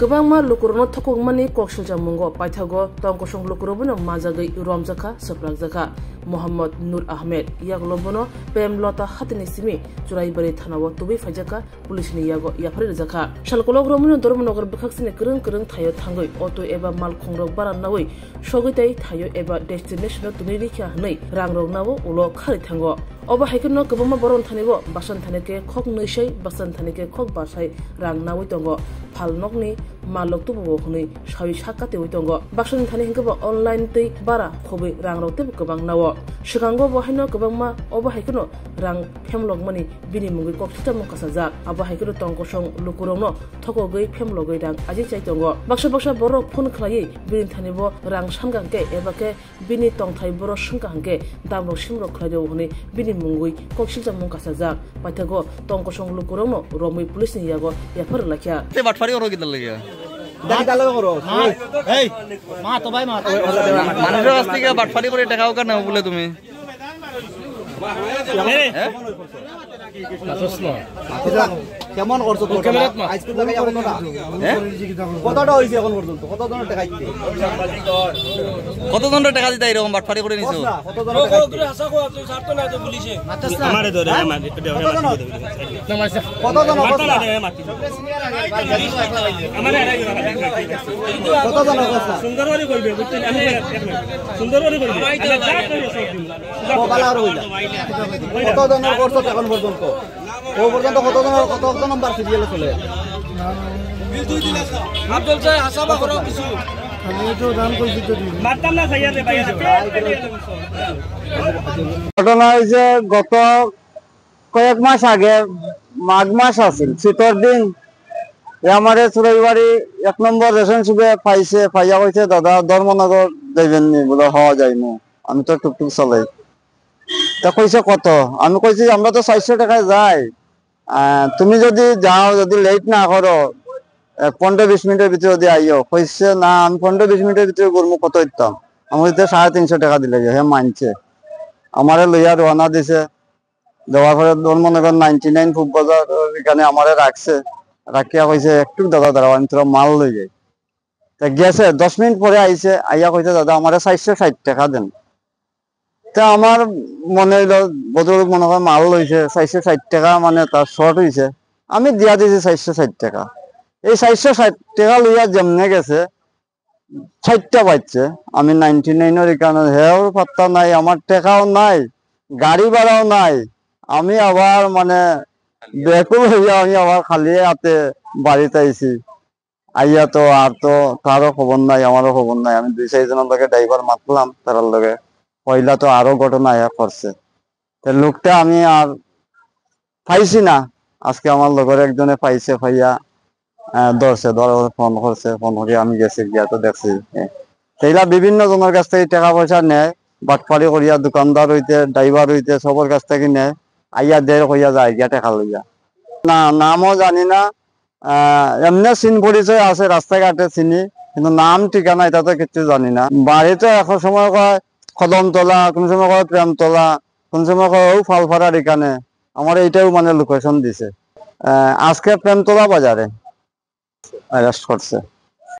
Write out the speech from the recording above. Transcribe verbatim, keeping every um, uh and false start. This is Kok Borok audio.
Kwbangma lukurokno thokokmani kok silchamungo paithago tongkosong lukurokbono majagwi romjakha, swprakjakha. Mohammad Nur Ahmed, yagulo bono Prem Lota hatini simi Churaibari thanao tubui phaijakha, police ni yago yapharwi rwjakha. Salkolok romwino Dharmanagar bwkhaksini kwrwng kwrwng thaio thangwi auto eba malkhungrok bara nawi sogwi tei thaio eba destination o twnwi rikha hwnwi rangrok nao ulo kharwi thango. Obo hai kheno kwbangma borok thani bo basan thani khe khok nwi sai, basan thani khe khok ba sai rang nawi tongo. Phal nokni malok tubugo hwnwi sawi sak katiwi tongo. Baksani thani hwnkhe bo online tei bara khobwi rangrok teibo kwbang nao. Swkango bo haino kwbangma obo hai kheno rang phemlokmani bini mungwi kok silchamung kasajak. Abo hai kheno tongkosong lukurokno thokogwi phemlogwi rang aji chai tongo. Baksa baksa borok phone khlaiwi bini thani bo rang sankha hwnkhe eba khe bini tongthai borok swngkha hwnkhe damrok simrok khlai rw hwnwi bini mungwi kok silchamung kasajak. Paithago tongkosong lukurokno romwi police ni yago yaphar rwlaikha. Te batfari oro gidal lagi. Dagi dal lagi oro. Hey. Ma to bhai ma. Manusor asti ke batfari kore taka ka na bole tumi. কেমন করছো তোর? আজকে টাকা এখনো না। হ্যাঁ? কতটা হয়েছে এখন পর্যন্ত? কত জনের টাকা দিতে? কত জনের টাকা দিতে এরকম বাটপারি করে নিছো? কত জনের টাকা দিতে? আমারে ধরে, হ্যাঁ? আমার, এটা, কত জন অবস্থা? কত জন অবস্থা? সুন্দর করে করবে, বুঝছেন? আমি এক মিনিট। সুন্দর করে করবে। আমি যা করবো সব দিব। কপাল আর হইলা। কত জনের করছো এখন পর্যন্ত? ও পর্যন্ত কত জনের, কত, কত নম্বর সিরিয়ালে চলে? আব্দুল সাহেব, হাসাবা করো কিছু। আমি তো দান করছি তো দিন। মারতাম না, ভাইয়া রে, ভাইয়া রে। ঘটনা হয়েছে গত কয়েক মাস আগে, মাঘ মাস আছিল, শীতর দিন। এ আমারে চুরাইবাড়ি এক নম্বর রেশন শিপে পাইছে, পাইয়া কইছে, "দাদা, ধর্মনগর যাইবেন নি?" বলে, "হ, যাইমু, আমি তো টুকটুক চালাই।" তা কইছে, "কত?" আমি কইছি, "আমরা তো চারশো টাকায় যাই, আহ, তুমি যদি যাও, যদি লেট না করো, আহ, পনেরো বিশ মিনিটের ভিতরে যদি আইও।" কইছে, "না, আমি পনেরো বিশ মিনিটের ভিতরে ঘুরমু, কত দিতাম?" আমি কইছি, "সাড়ে তিনশো টাকা দিলে গিয়া", হে মানছে। আমারে লইয়া রওনা দিছে। দেওয়ার পরে ধর্মনগর নাইনটি নাইন ফুড বাজার এখানে আমারে রাখছে, রাখিয়া কইছে, "একটু দাদা দাঁড়াও, আমি তোরা মাল লই যাই।" তা গেছে, দশ মিনিট পরে আইছে, আইয়া কইছে, "দাদা, আমারে চারশো ষাট টাকা দেন।" তা আমার মনে হইলো, ভদ্রলোক মনে হয় মাল লইছে, চারশো ষাট টাকা মানে তার শর্ট হইছে, আমি দিয়া দিছি চারশো ষাট টাকা। এই চারশো ষাট টাকা লইয়া যেমনে গেছে, চারটা বাজছে, আমি নাইনটি নাইনের এখানে, হেও পাত্তা নাই, আমার টাকাও নাই, গাড়ি ভাড়াও নাই। আমি আবার মানে বেকুল হইয়া আমি আবার খালি হাতে বাড়িতে আইছি। আইয়া তো আর তো তারও খবর নাই, আমারও খবর নাই। আমি দুই চারজনের লগে ড্রাইভার মাতলাম, তারার লগে। পয়লা তো আরো ঘটনা আয়া করছে। তো লোকটা আমি আর পাইছি না। আজকে আমার লগর একজনে পাইছে, পাইয়া, আহ, ধরছে, ধরার পরে ফোন করছে, ফোন করে আমি গেছি, গিয়া তো দেখছি। হ্যাঁ। তো এরা বিভিন্ন জনের কাছ থেকে টাকা পয়সা নেয়, বাটপারি করিয়া দোকানদার হইতে, ড্রাইভার হইতে, সবার কাছ থেকে নেয়, আইয়া দের কইয়া যায়, গিয়া টাকা লইয়া। না, নামও জানি না, আহ, এমনি চিন পরিচয় আছে, রাস্তাঘাটে চিনি, কিন্তু নাম ঠিকানা এটা তো কিচ্ছু জানি না। বাড়ি তো এখন সময় কয় কদমতলা, কোন সময় কয় প্রেমতলা, কোন সময় কয় ও ফালফারার এখানে। আমার এইটাও মানে লোকেশন দিছে। আহ, আজকে প্রেমতলা বাজারে অ্যারেস্ট করছে।